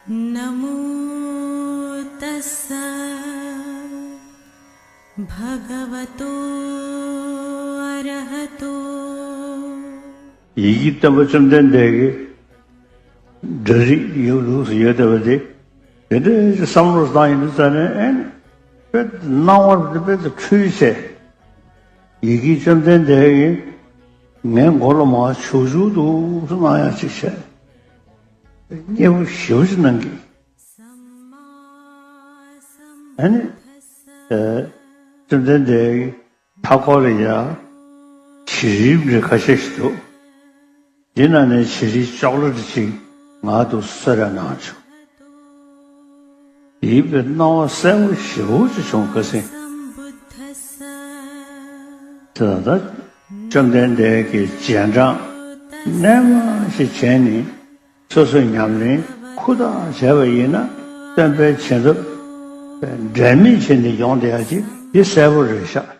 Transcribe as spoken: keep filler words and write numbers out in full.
नमो तस्स भगवतो अरहतो। ཡི་གེ་སྟོན་པ་བཅོམ་ལྡན་འདས་ཀྱི་འདྲ་རིས་ཡོད་ལུགས་སུ་ཡོད་བསྡད་པ་དེ། དེ་འདྲའི་བསམ་བློ་བཏང་ཡིན་དུས་ཙ་ནས་ཨེ་ནི་དཔེ་སྣང་བ་དཔེ་དུ་འཁྲུལ་བྱས། ཡི་གེ་བཅོམ་ལྡན་འདས་ཀྱིས་ངའི་མགོ་ལ་མར་བྱུག་བྱུག་འདུག་སེ་གནང་ཡག་ཅིག་བྱས། མཉེས་པོ་ཞེ་པོ་ཅིག་གནང་གི། ཨ་ནི། ཨེ། བཅོམ་ལྡན་འདས་ཀྱི་མཐའ་འཁོར་ལ་ཡ་བྱི་རིལ་འདྲ་ཁ་ཤས་ཤིག་འདུག་འདི་ནང་ནས་བྱི་རིལ་ཅོག་ལེ་ཊི་ཅིག་ང་ལ་གསོལ་རས་གནང་བྱུང་། དེའི་དཔེ་སྣང་བ་གསལ་པོ་ཞེ་པོ་ཅིག་བྱུང་། ཁ་སང་། དེ་ལ་ད་བཅོམ་ལྡན་འདས་ཀྱི་རྗེས་འབྲང་རྣལ་མ་ཞིག་བྱས་ནས། སོ་སོའི་ཉམས་ལེན་ཧུར་ཐག་བྱས་པ་ཡིན་ན། སྟོན་པའི་བྱིན་རླབས་འབྲལ་མེད་བྱས་ནས་ཡོང་བསྡད་ཡག་ཅིག་འདི་གསལ་པོ་རེད་ཤག